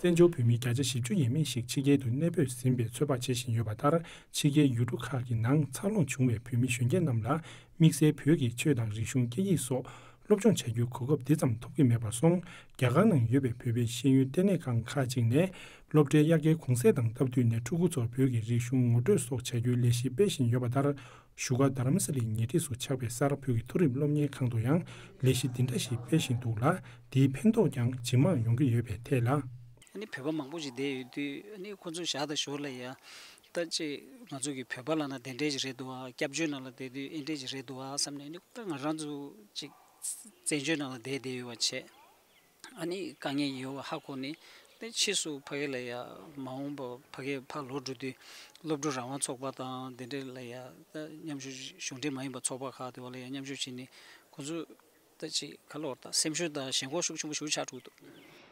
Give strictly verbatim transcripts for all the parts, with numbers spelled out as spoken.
བཙན་བྱོལ་བོད་མི་བརྒྱ་ཆ་བཞི་བཅུ་ཡས་མས་ཤིག་ཕྱི་རྒྱལ་དུ་གནས་སྤོས་ཟིན་པའི་ཚོད་དཔག་བྱེད་བཞིན་ཡོད་པ་ལྟར། ཕྱི་རྒྱལ་ཡུལ་གྲུ་ཁག་གི་ནང་འཚར་ལོངས་བྱུང་བའི་བོད་མི་གཞོན་སྐྱེས་རྣམས་ལ་དམིགས་བསལ་བོད་ཀྱི་ཆོས་དང་རིག་གཞུང་། སྐད་ཡིག་སོགས་སློབ་སྦྱོང་བྱ་རྒྱུའི་གོ་སྐབས་དེ་ཙམ་ཐོབ་ཀྱི་མེད་པར་སོང་། རྒྱ་གར་ནང་ཡོད་པའི་བོད་པའི་ཤེས་ཡོན་ལྟེ་གནས་ཁང་ཁག་ཅིག་ནས་སློབ་གྲྭའི་དབྱར་ཁའི་གུང་སེང་དང་སྟབས་བསྟུན་ནས་ཕྲུ་གུ་ཚོར་བོད་ཀྱི་རིག་གཞུང་ངོ་སྤྲོད་སོགས་བྱ་རྒྱུའི་ལས་གཞི་སྤེལ་བཞིན་ཡོད་པ་ལྟར། བཞུགས་སྒར་དྷ་རམ་ས་ལའི་ཉེ་འཁྲིས་སུ་ཆགས་པའི་ས་རཱ་བོད་ཀྱི་མཐོ་རིམ་སློབ་གཉེར་ཁང་དུ་ཡང་ལས་གཞི་འདི་འདྲ་ཞིག་སྤེལ་བཞིན་འདུག་ལ། དེའི་ཕན་ཐོགས་ཀྱང་ཇི་མང་ཡོང་གི་ཡོད་པའི་ཐད་ལ། ཨ་ནི་བོད་པ་མང་པོ་ཞིག་བསྡད་ཡོད་དུས། ཨ་ནི་ཁོ་ཚོ་ཞག་དང་ཞོར་ལ་ཡ། ད་ཅིག་ང་ཚོ་གི་བོད་པ་ལབ་ན་དེ་འདྲས་ཞིག་རེད་འདུག་ཨ། སྐྱབས་བཅོལ་ནང་ལ་བསྡད་དུས་ཨེ་འདྲས་ཞིག་རེད་འདུག་ཨ་བསམ་ནས། ཨ་ནི་ད་ང་རང་ཚོ་ཅིག་བཙན་བྱོལ་ནང་ལ་བསྡད་བསྡད་ཡོད་པ་བྱས། ཨ་ནི་དཀའ་ངལ་ཡོད་པ་ཧ་གོ་ནས། དེ་ཕྱིས་སུ་ཕ་གི་ལ་ཡ་མ་འོངས་པ་ཕ་གི་ཕར་ལོག་འགྲོ་དུས། སློབ་ཕྲུག་རང་དབང་ཚོགས་པ་དང་དེ་འདྲས་ལ་ཡ། ད་མཉམ་ཞུགས་གཞུང་འབྲེལ་མ་ཡིན་པ་ཚོགས་པ་ཁག་དེ་བ་ལ་ཡ་མཉམ་ཞུགས་བྱས་ནས། ཁོ་ཚོ་ད་ཅིག་ག་ལོར་ད་སེམས་ཤུགས་དང་ཞེན་ཁོག་ཤུགས་ཆེན་པོ་ཞིག་ཆགས་འགྲོ་འདུག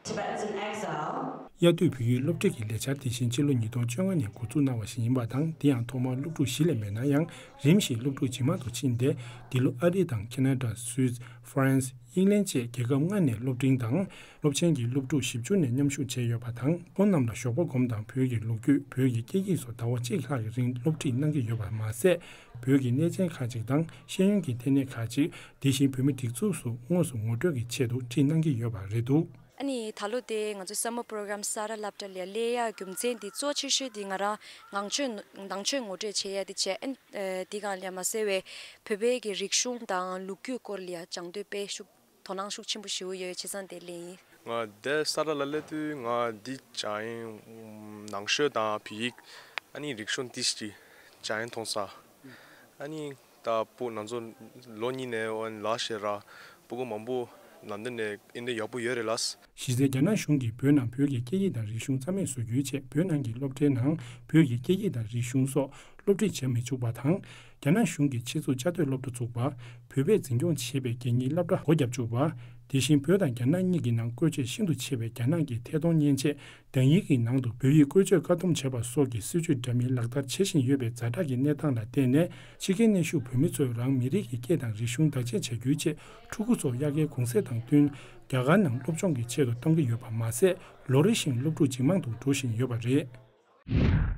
Tibetans in Exile. དབྱར་དུས་བོད་ཡིག་སློབ་ཁྲིད་ཀྱི་ལས་འཆར་དེ་བཞིན་ཕྱི་ལོ་ཉིས་སྟོང་བཅོ་ལྔ་ནས་འགོ་འཛུགས་གནང་བ་ཞིག་ཡིན་པ་དང་། དེ་ཡང་ཐོག་མར་སློབ་ཕྲུག་བཞི་ལས་མེད་ན་ཡང་། རིམ་བཞིན་སློབ་ཕྲུག་ཇེ་མང་དུ་ཕྱིན་ཏེ། འདི་ལོ་ཨ་རི་དང་ཁེ་ན་ཌ། སུད། ཧྥ་རན་སི། དབྱིན་ལན་བཅས་རྒྱལ་ཁབ་ལྔ་ནས་སློབ་འབྲིང་དང་སློབ་ཆེན་གྱི་སློབ་ཕྲུག་བཞི་བཅུ་ནས་མཉམ་ཞུགས་བྱས་ཡོད་པ་དང་། ཁོང་རྣམས་ལ་ཞོགས་པ་སྒོམ་དང་བོད་ཀྱི་ལོ་རྒྱུས། བོད་ཀྱི་སྐད་ཡིག་སོགས་ཟླ་བ་གཅིག་ལྷག་གི་རིང་སློབ་ཁྲིད་གནང་གི་ཡོད་པ་མ་ཟད། བོད་ཀྱི་གནས་ཆེན་ཁག་ཅིག་དང་ཤེས་ཡོན་གྱི་ལྟེ་གནས་ཁག་ཅིག་དེ་བཞིན་བོད་མི་སྒྲིག་འཛུགས་སུ་དངོས་སུ་ངོ་སྤྲོད་ཀྱི་ཆེད་དུ་ཁྲིད་གནང་གི་ཡོད་པ་རེད་འདུག་ཨ་ནི་ད་ལོ་དེ་ང་ཚོའི་Summer Program ས་རཱ་སློབ་གྲྭ་ལ་སླེབས་ཡ་རྒྱུ་མཚན་དེ་གཙོ་ཆེ་ཤོས་དེ་ང་རང་ནང་ཆོས་ནང་ཆོས་ངོ་སྤྲོད་བྱེད་ཡ་དེ་བྱས། ཨ་ནི་དེ་གང་ལ་མ་ཟད་པའི་བོད་པའི་གི་རིག་གཞུང་དང་ལོ་རྒྱུས་སྐོར་ལ་ཡ་སྦྱང་འདོད་དཔེ་ཤུགས་དོ་སྣང་ཤུགས་ཆེན་པོ་ཞིག་ཡོད་བྱས་ཙང་དེ་སླེབས་ཡིན། ང་དེ་ས་རཱ་ལ་སླེབས་དུས་ང་འདི་སྦྱང་ཡིན། ནང་ཆོས་དང་བོད་ཡིག་ཨ་ནི་རིག་གཞུང་ཏིས་ཀྱི་སྦྱང་ཡིན་མཐོང་ས། ཨ་ནི་ད་སྤུ་ང་ཚོ་ལོ་གཉིས་ནས་འོན་ལ་ཤེས་ར་སྤུ་གུ་མང་པོ་ལམ་སྟོན་ནས་ཨེ་འདྲ་ཡག་པོ་ཡོད་རེད་ལ། གཞི་རྩའི་རྒྱ་ནག་གཞུང་གིས་བོད་ནང་བོད་ཀྱི་སྐད་ཡིག་དང་རིག་གཞུང་རྩ་མེད་བཟོ་རྒྱུའི་ཆེད། བོད་ནང་གི་སློབ་གྲྭའི་ནང་བོད་ཀྱི་སྐད་ཡིག་དང་རིག་གཞུང་སོགས་སློབ་ཁྲིད་བྱེད་མི་བཅུག་པ་དང་། རྒྱ་ནག་གཞུང་གིས་ཆེད་འཛུགས་བཅའ་སྡོད་སློབ་གྲྭ་བཙུགས་པ། བོད་པས་འཛིན་སྐྱོང་བྱེད་པའི་གད་སྙིགས་སློབ་གྲྭ་སྒོ་བརྒྱབ་བཅུག་པ། དེ་བཞིན་བོད་དང་རྒྱ་ནག་གཉིས་ཀྱི་ནང་བཀོལ་སྤྱོད་ཤིན་ཏུ་ཆེ་བའི་རྒྱ་ནག་གི་ཐད་གཏོང་མཉེན་ཆས་དང་ཡིག་གི་ནང་དུ་བོད་ཡིག་བཀོལ་སྤྱོད་བཀག་སྡོམ་བྱས་པ་སོགས་ཀྱི་སྲིད་བྱུས་འདྲ་མིན་ལག་བསྟར་བྱེད་བཞིན་ཡོད་པའི་ཛ་དྲག་གི་གནས་སྟངས་ལ་བརྟེན་ནས། ཕྱི་རྒྱལ་གནས་བཞུགས་བོད་མི་ཚོས་རང་མི་རིགས་ཀྱི་སྐད་དང་རིག་གཞུང་བདག་གཅེས་བྱ་རྒྱུའི་ཆེད། ཕྲུ་གུ་ཚོ་དབྱར་ཁའི་གུང་སེང་དང་བསྟུན་རྒྱ་གར་ནང་སློབ་སྦྱོང་གི་ཆེད་དུ་གཏོང་གི་ཡོད་པ་མ་ཟད། ལོ་རེ་བཞིན་སློབ་ཕྲུག་ཇེ་མང་དུ་འགྲོ་བཞིན་ཡོད་པ་རེད།